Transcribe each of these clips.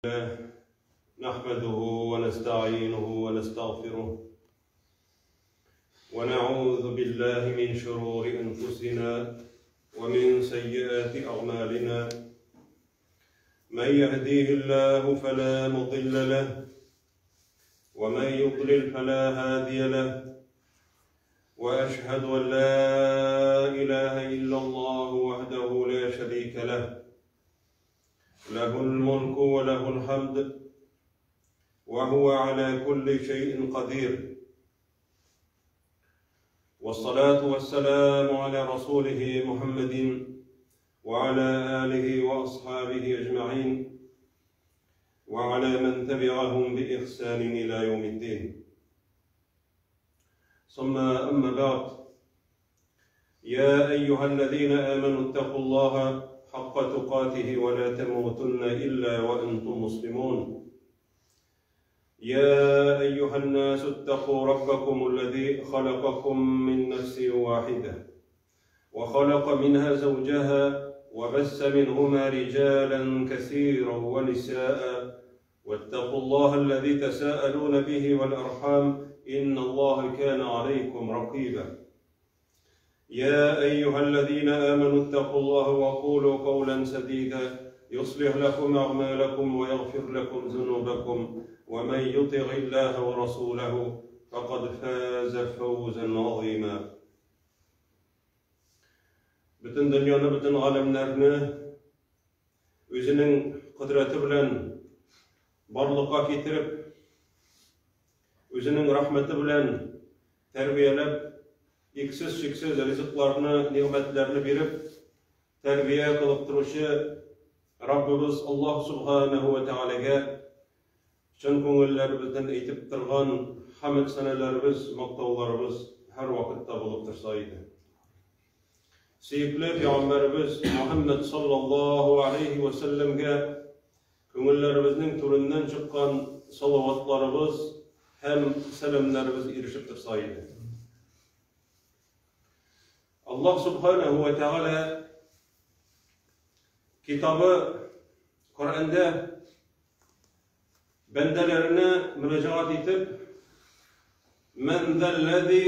لله نحمده ونستعينه ونستغفره ونعوذ بالله من شرور أنفسنا ومن سيئات أعمالنا. من يهديه الله فلا مضل له ومن يضلل فلا هادي له، وأشهد أن لا إله إلا الله وحده لا شريك له، له الملك وله الحمد وهو على كل شيء قدير، والصلاة والسلام على رسوله محمد وعلى آله وأصحابه أجمعين وعلى من تبعهم بإحسان إلى يوم الدين. ثم أما بعد، يا أيها الذين آمنوا اتقوا الله حق تقاته ولا تموتن إلا وأنتم مسلمون. يا أيها الناس اتقوا ربكم الذي خلقكم من نفس واحدة وخلق منها زوجها وبث منهما رجالا كثيرا ونساء، واتقوا الله الذي تساءلون به والأرحام إن الله كان عليكم رقيبا. يا أيها الذين آمنوا اتقوا الله وقولوا قولا سديدا يصلح لكم أعمالكم ويغفر لكم ذنوبكم، ومن يطع الله ورسوله فقد فاز فوزا عظيما. Бөтен дөньяны, бөтен галәмнәрне үзенең кодрәте белән барлыкка китереп, үзенең рәхмәте белән тәрбияләп, иксез-чиксез ризыкларны, нигъмәтләрне биреп, тәрбия кылып торучы Раббыбыз Аллаһ субханаһу ва тәгаләгә чын күңелләребездән әйтеп торган хәмд сәнәләребез, мактауларыбыз һәр вакытта булып торса иде. Сөекле пәйгамбәребез Мухаммад саллаллаһу алейхи ва сәлләмгә күңелләребезнең түреннән чыккан салаватларыбыз һәм сәламнәребез ирешеп торса иде. Аллаһ субханаһу ва тәгалә китабы Коръәндә бәндәләренә мөрәҗәгать итеп, «Мән заллази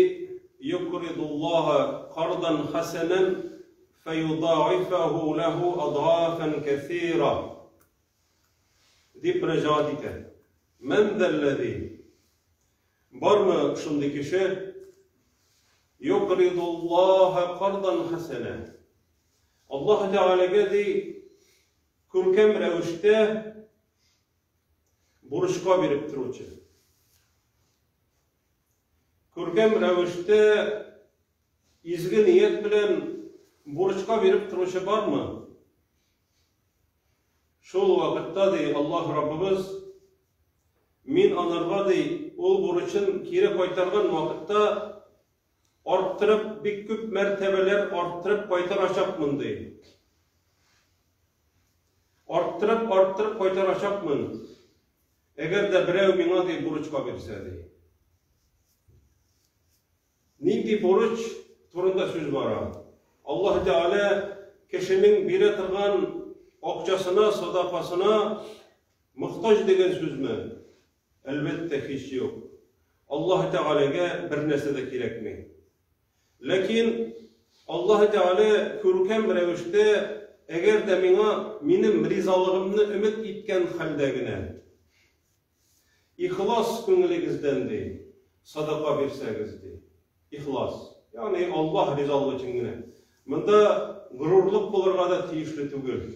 юкридуллаһа кардан хасанан фаюдаифаху лаху адгафан касира» дип мөрәҗәгать итә. «Мән заллази» бармы шундый кеше юкридуллаһа кардан хасана, Аллаһ Тәгаләгә ди күркәм рәвештә бурычка биреп торучы. Күркәм рәвештә изге ният белән бурычка биреп торучы бармы? Шул вакытта ди Аллаһ Раббыбыз, мин анарга ди ул бурычын кире кайтарган вакытта арттырып, бик күп мәртәбәләр арттырып кайтарачакмын ди. Арттырып, арттырып кайтарачакмын. Әгәр дә берәү миңа ди бурычка бирсә ди. Нинди бурыч турында сүз бара? Аллаһ Тәгалә кешенең бирә торган акчасына, садакасына мохтаҗ дигән сүзме? Әлбәттә, һич юк. Аллаһ Тәгаләгә бер нәрсә дә кирәкми. Ләкин Аллаһ Тәгалә күркәм рәвештә, әгәр дә миңа минем ризалыгымны өмет иткән хәлдә генә, ихлас күңелегездән ди, садака бирсәгез ди. Ихлас. Ягъни Аллаһ ризалыгы өчен генә. Монда горурлык булырга да тиешле түгел.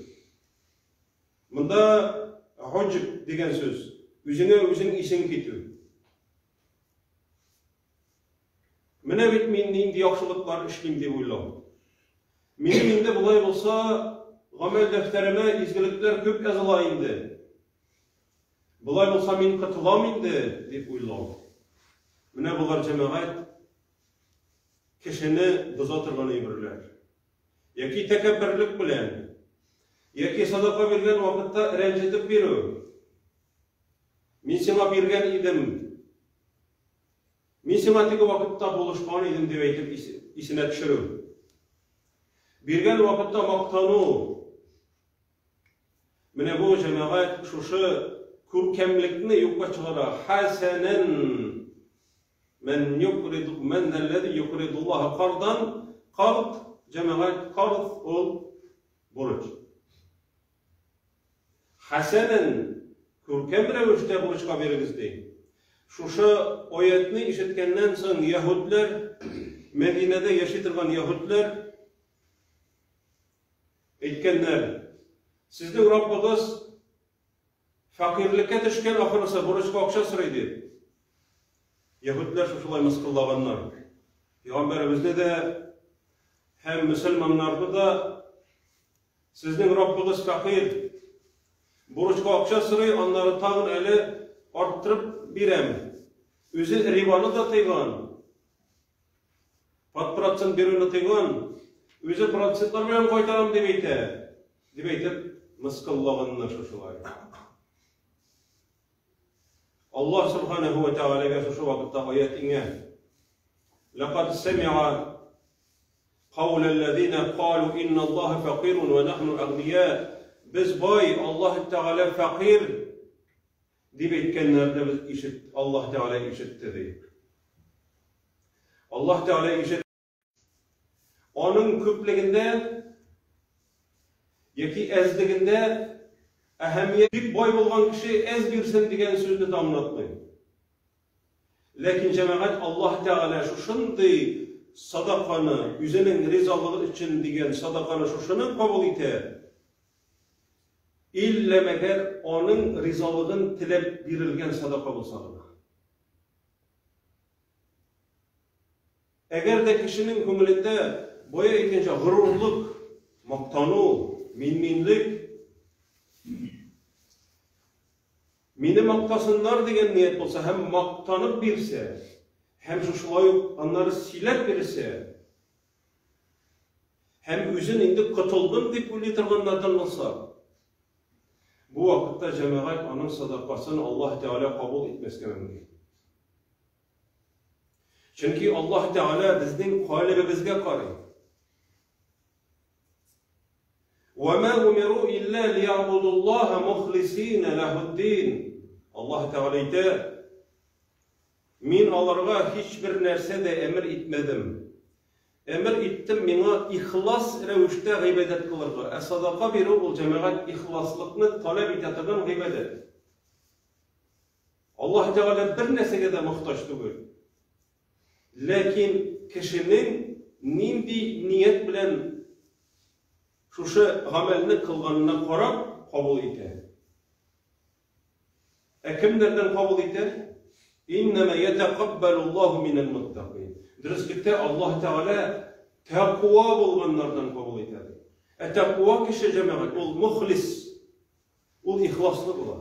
Монда хуҗб дигән сүз, үзеңә үзең исең китү. Менә бит мин нинди яхшылыклар эшлим дип уйлау. Минем инде болай булса, гамәл дәфтәремә изгелекләр күп языла инде. Болай булса мин котылам инде дип уйлау. Менә болар җәмәгать кешене боза торган әйберләр. Яки тәкәбберлек белән, яки садака биргән вакытта рәнҗетеп бирү. Мин сиңа биргән идем. Мин сиңа теге вакытта булышкан идем дип әйтеп исенә төшерү. Биргән вакытта мактану. Менә бу җәмәгать шушы күркәмлекне юкка чыгара. Хәсәнән мән юкриду мән әлләзи юкридуллаһа кардан кард җәмәгать кард ул бурыч. Хәсәнән күркәм рәвештә бурычка бирегез ди. Шушы аятны ишеткәннән соң яһүдләр Мәдинәдә яши торган яһүдләр Әйткәннәр, Сезнең Раббыгыз фәкыйрьлеккә төшкән ахрысы, бурычка акча сорый, дип. Яһүдләр шушылай мыскыллаганнар. Пәйгамбәребезне дә һәм мөселманнарны да сезнең Раббыгыз фәкыйрь, бурычка акча сорый, аннары тагын әле арттырып бирәм. Үзе рибаны да тыйган, Под процент бирүне тыйган, үзе процентлар белән кайтарам дип әйтә, дип әйтеп мыскыллаганнар шушылай. Аллаһ субханаху ва таалагә шушы вакытта аят иңә. Лакад самиа قول الذين قالوا إن الله فقير ونحن أغنياء. Без бай, Аллаһ Тәгалә фәкыйрь дип әйткәннәрне без ишет, Аллаһ Тәгалә ишетте ди. Аллаһ Тәгалә ишет. Аның күплегендә яки әзлегендә әһәмият бик бай булган кеше әз бирсен дигән сүзне дә аңлатмый. Ләкин җәмәгать Аллаһ Тәгалә шушындый садаканы, үзенең ризалыгы өчен дигән садаканы шушыны кабул итә. Иллә мәгәр аның ризалыгын теләп бирелгән садака булса гына. Әгәр дә кешенең күңелендә бая әйткәнчә горурлык, мактану, минминлек, мине мактасыннар дигән ният булса һәм мактанып бирсә, һәм шушылай ук аннары сөйләп бирсә, һәм үзен инде котылдым дип уйлый торганнардан булса, бу вакытта җәмәгать аның садакасын Аллаһ Тәгалә кабул итмәскә мөмкин. Чөнки Аллаһ Тәгалә безнең калебебезгә карый. Вәмә умиру илля лиябудуллаһа мухлисина ләһуддин. Аллаһ Тәгалә әйтә, Мин аларга һичбер нәрсә дә әмер итмәдем. Әмер иттем миңа ихлас рәвештә гыйбадәт кылырга. Ә садака бирү ул җәмәгать ихласлыкны таләп итә торган гыйбадәт. Аллаһ Тәгалә бер нәрсәгә дә мохтаҗ түгел. Ләкин кешенең нинди ният белән шушы гамәлне кылганына карап кабул итә. Ә кемнәрдән кабул итә? Иннәмә ятәкаббалуллаһу минәл муттакин. Дөреслектә Аллаһ Тәгалә тәкъва булганнардан кабул итә. Ә тәкъва кеше җәмәгать ул мухлис, ул ихласлы була.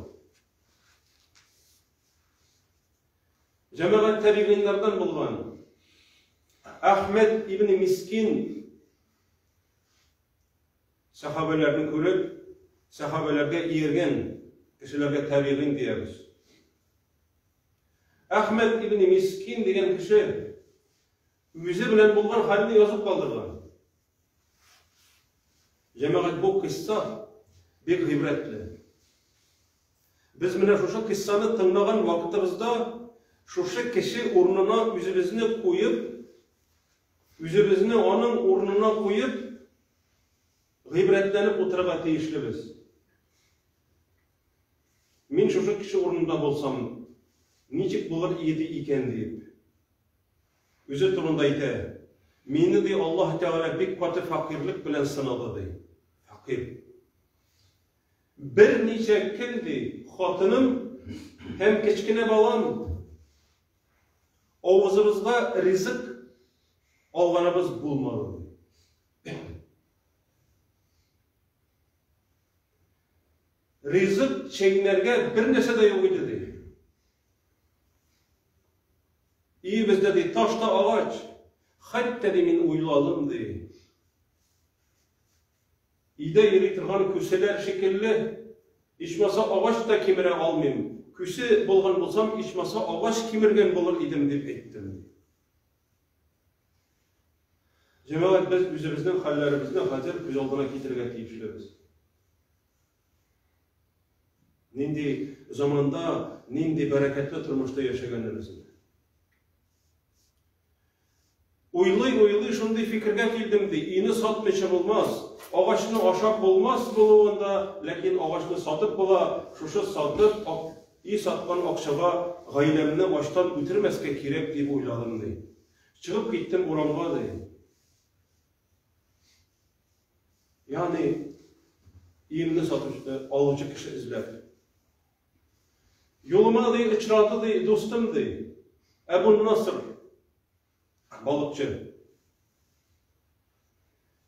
Җәмәгать табигыйннардан булган Әхмәд ибн Мискин сәхабәләрне күреп, сәхабәләргә ияргән кешеләргә табигыйн диябез. Әхмәд ибн Мискин дигән кеше үзе белән булган хәлне язып калдырган. Җәмәгать бу кыйсса бик гыйбрәтле. Без менә шушы кыйссаны тыңлаган вакытыбызда шушы кеше урынына үзебезне куеп, үзебезне аның урынына куеп, гыйбрәтләнеп утырырга тиешлебез. Мин шушы кеше урынында булсам, ничек булыр иде икән дип. Үзе турында әйтә, Мине, ди, Аллаһ Тәгалә бик каты фәкыйрьлек белән сынады, ди. Фәкыйрь. Берничә көн, ди, хатыным һәм кечкенә балам авызыбызга ризык алганыбыз булмады, ди. Ризык чәйнәргә бер нәрсә дә юк иде, ди. Өебездә, ди, таш та агач. Хәтта, ди, мин уйладым, ди. Өйдә йөри торган күселәр шикелле, ичмаса агач та кимерә алмыйм. Күсе булган булсам, ичмаса агач кимергән булыр идем, дип әйттем, ди. Җәмәгать, без үзебезнең хәлләребезне хәзер күз алдына китерергә тиешлебез. Нинди заманда, нинди бәрәкәтле тормышта яшәгәнебезне. Уйлый-уйлый шундый фикергә килдем, ди, өйне сатмыйча булмас, агачны ашап булмас булуын да, ләкин агачны сатып була, шушы сатып, өй саткан акчага гаиләмне ачтан үтермәскә кирәк дип уйладым, ди. Чыгып киттем урамга, ди. Ягъни, өемне сатучы, алучы кеше эзләп. Юлыма, ди, очрады, ди, дустым, ди, Әбу Наср, балыкчы.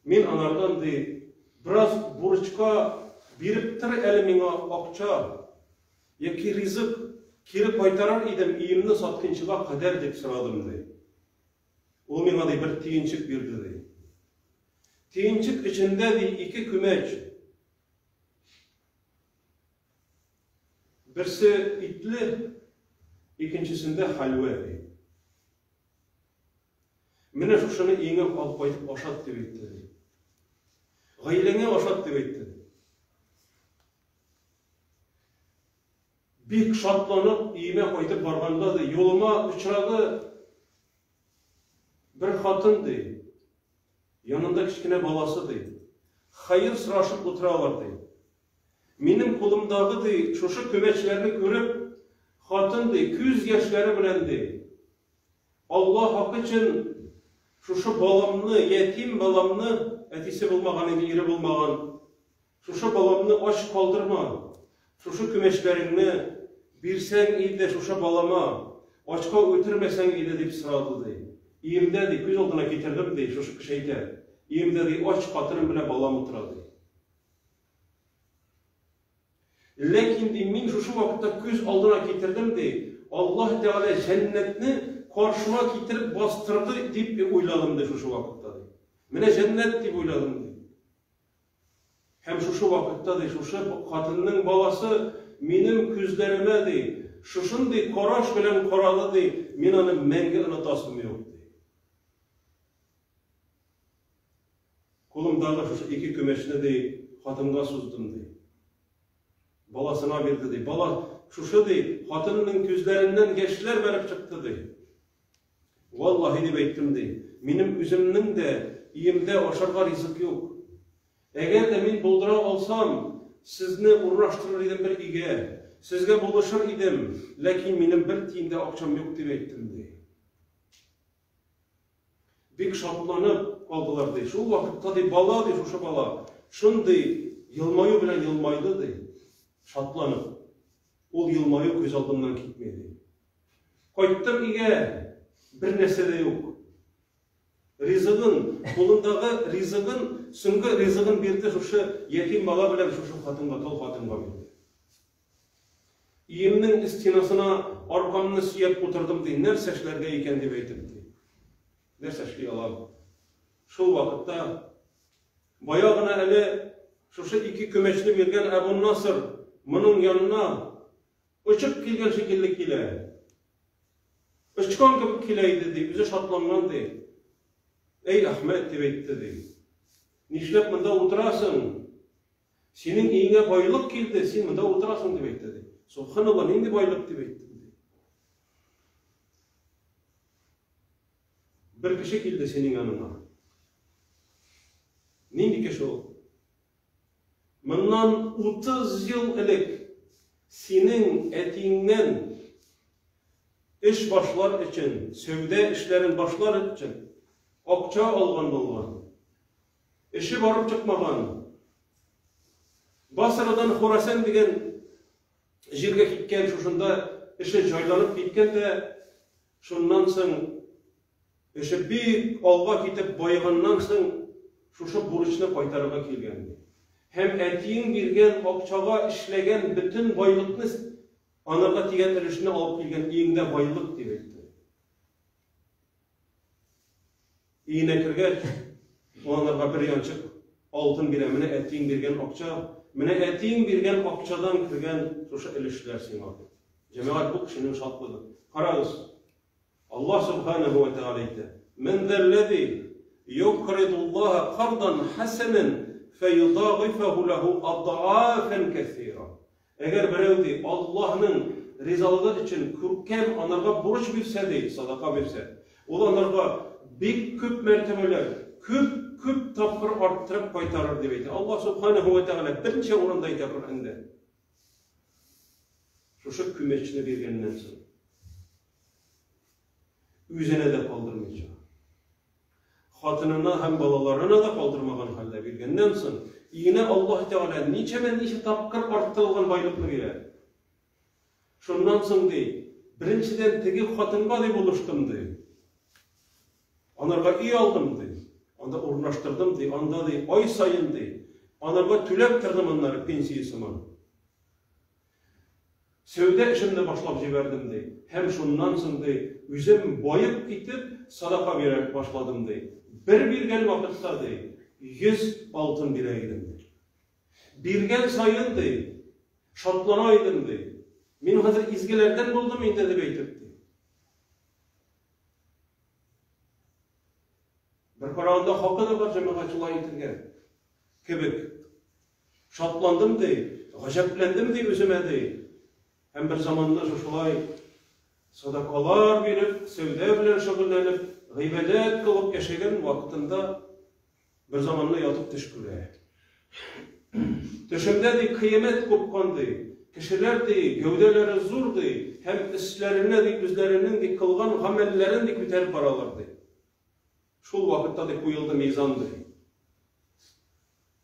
Мин анардан, ди, бераз бурычка биреп тор әле миңа акча яки ризык, кире кайтарыр идем өемне саткынчыга кадәр, дип сорадым, ди. Ул миңа, ди, бер тиенчек бирде, ди. Тиенчек эчендә, ди, ике күмәч. Берсе итле, икенчесендә хәлвә, ди. Менә шушыны өеңә алып кайтып ашат, дип әйтте, ди. Гаиләңә ашат, дип әйтте. Бик шатланып өемә кайтып барганда, ди, юлыма очрады бер хатын, ди. Янында кечкенә баласы, ди. Хәер сорашып утыралар, ди. Минем кулымдагы, ди, шушы күмәчләрне күреп, хатын, ди, күз яшьләре белән, ди, Алла хакы өчен шушы баламны, ятим баламны, әтисе булмаган инде, ире булмаган, шушы баламны ач калдырма, шушы күмәчләреңне бирсәң иде шушы балама, ачка үтермәсәң иде, дип сорады, ди. Өемдә, ди, күз алдына китердем, ди, шушы кеше әйтә, өемдә, ди, ач хатыным белән балам утыра, ди. Ләкин, ди, мин шушы вакытта күз алдына китердем, ди, Аллаһ Тәгалә җәннәтне каршыма китереп бастырды, дип уйладым, ди, шушы вакытта, ди. Менә җәннәт дип уйладым, ди. Һәм шушы вакытта, ди, шушы хатынның баласы минем күзләремә, ди, шушындый караш белән карады, ди, мин аны мәңге онытасым юк, ди. Кулымдагы шушы ике көмешне, ди, хатынга суздым, ди. Баласына бирде, ди. Бала шушы, ди, хатынның күзләреннән яшьләр бәреп чыкты, ди. Валлаһи дип әйттем, ди. Минем үземнең дә өемдә ашарга ризык юк. Әгәр дә мин булдыра алсам, сезне урнаштырыр идем бер өйгә, сезгә булышыр идем, ләкин минем бер тиен дә акчам юк дип әйттем, ди. Бик шатланып калдылар, ди. Шул вакытта, ди, бала, ди, шушы бала, шундый елмаю белән елмайды, ди, шатланып. Ул елмаю күз алдымнан китми, ди. Кайттым өйгә, бер нәрсә дә юк. Ризыгын, кулындагы ризыгын, соңгы ризыгын бирде шушы ятим бала белән шушы хатынга, тол хатынга бирде. Өемнең стенасына аркамны сөяп утырдым, ди, нәрсә эшләргә икән дип әйтеп, ди. Нәрсә эшли алам? Шул вакытта бая гына әле шушы ике көмәчне биргән Әбу Наср моның янына очып килгән шикелле килә. Очкан кебек килә иде, ди, үзе шатланган, ди. Әй, Әхмәт, дип әйтте, ди. Нишләп монда утырасың? Синең өеңә байлык килде, син монда утырасың, дип әйтте, ди. Субханалла, нинди байлык, дип әйттем, ди. Бер кеше килде синең яныңа. Нинди кеше ул? Моннан 30 ел элек синең әтиеңнән эш башлар өчен, сәүдә эшләрен башлар өчен акча алган булган. Эше барып чыкмаган. Басрадан Хурасан дигән җиргә киткән, шушында эше җайланып киткән дә, шуннан соң эше бик алга китеп баеганнан соң шушы бурычны кайтарырга килгән. Һәм әтиең биргән акчага эшләгән бөтен байлыкны анарга тигән өлешне алып килгән, өеңдә байлык дип әйтте. Өенә кергәч, ул аларга бер янчык алтын бирә. Менә әтиең биргән акча, менә әтиең биргән акчадан кергән шушы өлешләр сиңа дип. Җәмәгать бу кешенең шатлыгы. Карагыз, Аллаһ субханаһу ва тааля әйтә: "Мин заллази юкридуллаһа кардан хасанан фаюдагыфаху лаху адаафан касира". Әгәр берәү, ди, Аллаһның ризалыгы өчен күркәм анарга бурыч бирсә, ди, садака бирсә, ул анарга бик күп мәртәбәләр, күп, күп тапкыр арттырып кайтарыр, дип әйтә. Аллаһ Субханаһу ва Тәгалә берничә урында әйтә Коръәндә. Шушы күмәчне биргәннән соң, үзенә дә калдырмыйча, хатынына һәм балаларына да калдырмаган хәлдә биргәннән соң, өенә Аллаһ Тәгалә ничәмә-ничә тапкыр арттырылган байлыкны бирә. Шуннан соң, ди, беренчедән теге хатынга ди булыштым, ди. Анарга өй алдым, ди. Анда урнаштырдым, ди. Анда, ди, ай саен, ди, анарга түләп тордым аннары пенсия сыман. Сәүдә эшемне башлап җибәрдем, ди, һәм шуннан соң, ди, үзем баеп китеп, садака бирә башладым, ди. Бер биргән вакытта, ди, 100 алтын бирә идем, ди. Биргән саен, ди, шатлана идем, ди. Мин хәзер изгеләрдән булдым инде, дип әйтеп, ди. Бер караганда хакы да бар җәмәгать шулай итергә кебек. Шатландым, ди, гаҗәпләндем, ди, үземә, ди. Һәм бер заманны шушылай садакалар биреп, сәүдә белән шөгыльләнеп, гыйбадәт кылып яшәгән вакытында бер заманны ятып төш күрә. Төшемдә, ди, кыямәт купкан, ди. Кешеләр, ди, гәүдәләре зур, ди, һәм өсләренә, ди, үзләренең, ди, кылган гамәлләрен, ди, күтәреп баралар, ди. Шул вакытта, ди, куелды мизан, ди.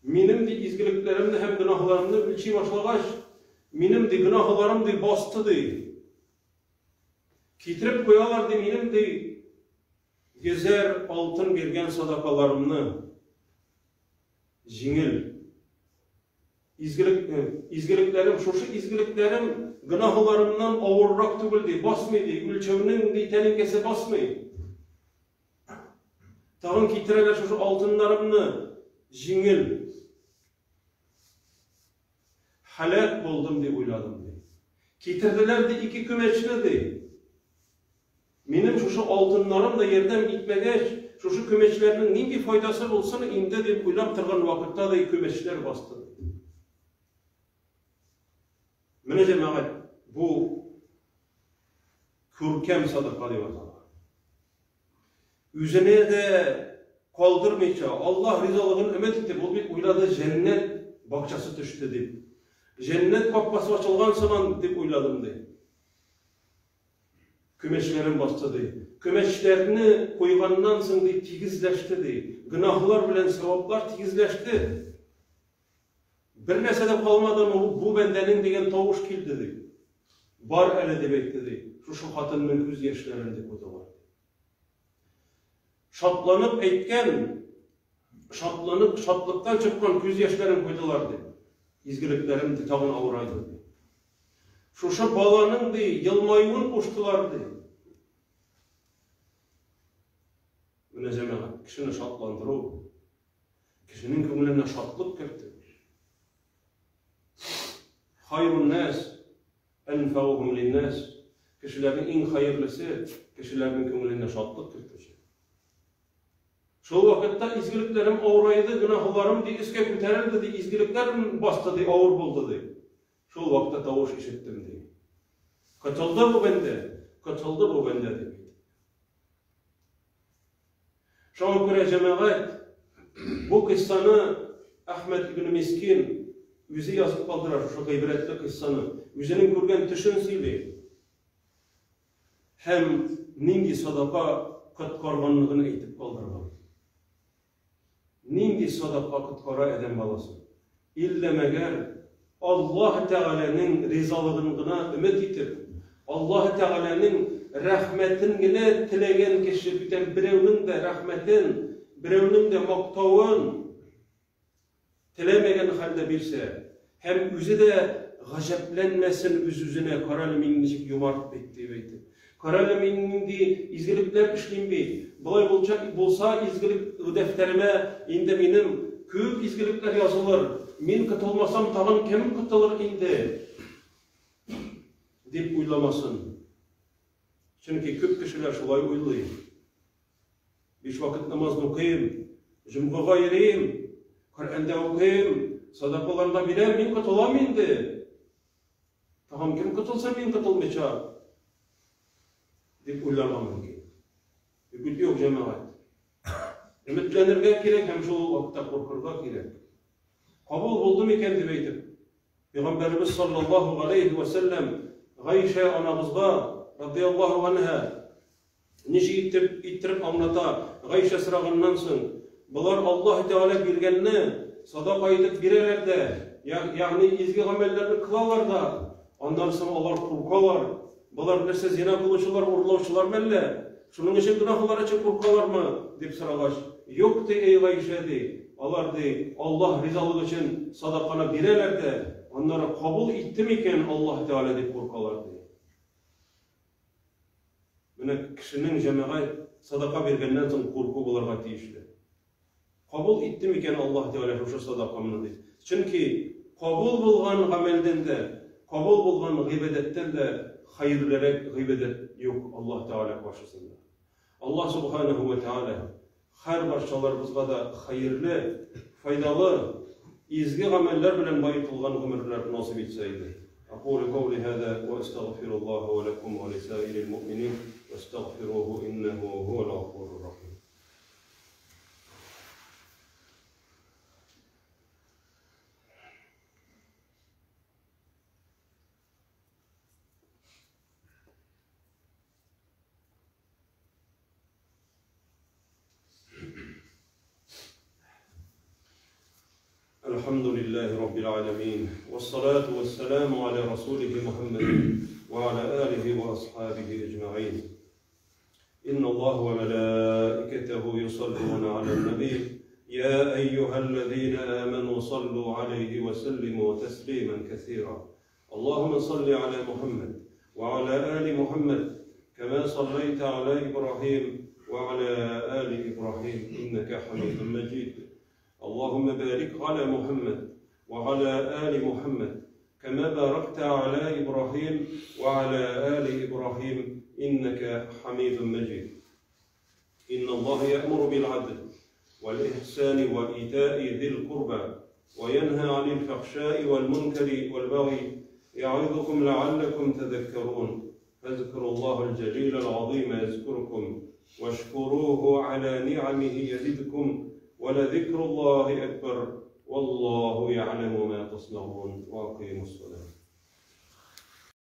Минем, ди, изгелекләремне һәм гөнаһларымны үлчи башлагач, минем, ди, гөнаһларым, ди, басты, ди. Китереп куялар, ди, минем, ди, йөзәр алтын биргән садакаларымны. Җиңел. Изгелек, изгелекләрем, шушы изгелекләрем гөнаһларымнан авыррак түгел, ди, басмый, ди, үлчәүнең, ди, тәлинкәсе басмый. Тагын китерәләр шушы алтыннарымны. Җиңел. Һәлак булдым дип уйладым, ди. Китерделәр ди ике күмәчне, ди. Минем шушы алтыннарым да ярдәм итмәгәч, шушы күмәчләрнең нинди файдасы булсын инде дип уйлап торган вакытта ди күмәчләр басты. Менә җәмәгать, бу күркәм садака дип атала. Үзенә дә калдырмыйча, Аллаһ ризалыгын өмет итеп, ул бит уйлады, җәннәт бакчасы төште дип. Җәннәт капкасы ачылган сыман дип уйладым ди. Көмәчләрен басты ди. Көмәчләрне куйганнан соң ди тигезләште ди. Гөнаһлар белән саваплар тигезләште. Бер нәрсә дә калмадымы бу бәндәнең дигән тавыш килде, ди. Бар әле, дип әйтте, ди. Шушы хатынның күз яшьләрен, дип куйдылар. Шатланып әйткән, шатланып, шатлыктан чыккан күз яшьләрен куйдылар, ди. Изгелекләрем, ди, тагын авырайды, ди. Шушы баланың, ди, елмаюын куштылар, ди. Менә җәмәгать, кешене шатландыру, Кешенең күңеленә шатлык кертеп. Хайрун нас әнфәухум линнас. Кешеләрнең иң хәерлесе, кешеләрнең күңеленә шатлык кертүче. Шул вакытта изгелекләрем авырайды, гөнаһларым ди өскә күтәрелде ди, изгелекләрем басты ди, авыр булды ди. Шул вакытта тавыш ишеттем ди. Котылды бу бәндә, котылды бу бәндә дип. Шуңа күрә, җәмәгать, бу кыйссаны Әхмәд ибн Мискин үзе язып калдыра, шушы гыйбрәтле кыйссаны. Үзенең күргән төшен сөйли. Һәм нинди садака коткарганлыгын әйтеп калдырган. Нинди садака коткара адәм баласын? Иллә мәгәр Аллаһ Тәгаләнең ризалыгын гына өмет итеп, Аллаһ Тәгаләнең рәхмәтен генә теләгән кеше бүтән берәүнең дә рәхмәтен, берәүнең дә мактавын теләмәгән хәлдә бирсә һәм үзе дә гаҗәпләнмәсен үз-үзенә, Карале, мин ничек юмарт бит, дип әйтеп. Карале, мин нинди изгелекләр эшлим бит. Болай булча, булса, изгелек дәфтәремә инде минем күп изгелекләр язылыр. Мин котылмасам, тагын кем котылыр инде? Дип уйламасын. Чөнки күп кешеләр шулай уйлый. Биш вакыт намаз укыйм, җомгага йөрим, Коръәндә укыйм, садакаларда бирәм, мин котылам инде. Тагын кем котылса, мин котылмыйча, дип уйларга мөмкин. Юк бит, юк, җәмәгать. Өметләнергә кирәк һәм шул ук вакытта куркырга кирәк. Кабул булды микән дип әйтеп, Пәйгамбәребез саллаллаһу галәйһи вә сәлләм Гайшә анабызга, радияллаһу анһа, ничек итеп иттереп аңлата, Гайшә сораганнан соң, болар Аллаһ Тәгалә биргәнне садака итеп бирәләр дә, ягъни изге гамәлләрне кылалар да, аннан соң алар куркалар. Болар нәрсә, зина кылучылар, урлаучылар мәллә? Шуның өчен гөнаһлар өчен куркалармы? Дип сорагач, юк, ди, әй Гайшә, ди, алар, ди, Аллаһ ризалыгы өчен садаканы бирәләр дә, аннары кабул итте микән Аллаһ Тәгалә дип куркалар, ди. Менә кешенең, җәмәгать, садака биргәннән соң курку булырга тиешле. Кабул итте микән Аллаһ Тәгалә шушы садакамны дип. Чөнки кабул булган гамәлдән дә, кабул булган гыйбадәттән дә хәерлерәк гыйбадәт юк Аллаһ Тәгалә каршысында. Аллаһ Субханаһу ва Тәгалә һәрбарчаларыбызга да хәерле, файдалы, изге гамәлләр белән баетылган гомерләр насыйп итсә иде. أقول قولي هذا وأستغفر الله ولكم ولسائر المؤمنين واستغفروه إنه هو الغفور الرحيم. الحمد لله رب العالمين والصلاة والسلام على رسوله محمد وعلى آله وأصحابه أجمعين. إن الله وملائكته يصلون على النبي يا أيها الذين آمنوا صلوا عليه وسلموا تسليما كثيرا. اللهم صل على محمد وعلى آل محمد كما صليت على إبراهيم وعلى آل إبراهيم إنك حميد مجيد. اللهم بارك على محمد وعلى آل محمد كما باركت على إبراهيم وعلى آل إبراهيم إنك حميد مجيد. إن الله يأمر بالعدل والإحسان وإيتاء ذي القربى وينهى عن الفحشاء والمنكر والبغي يعظكم لعلكم تذكرون. فاذكروا الله الجليل العظيم يذكركم واشكروه على نعمه يزدكم ولذكر الله أكبر والله يعلم ما تصنعون. وأقيموا الصلاة.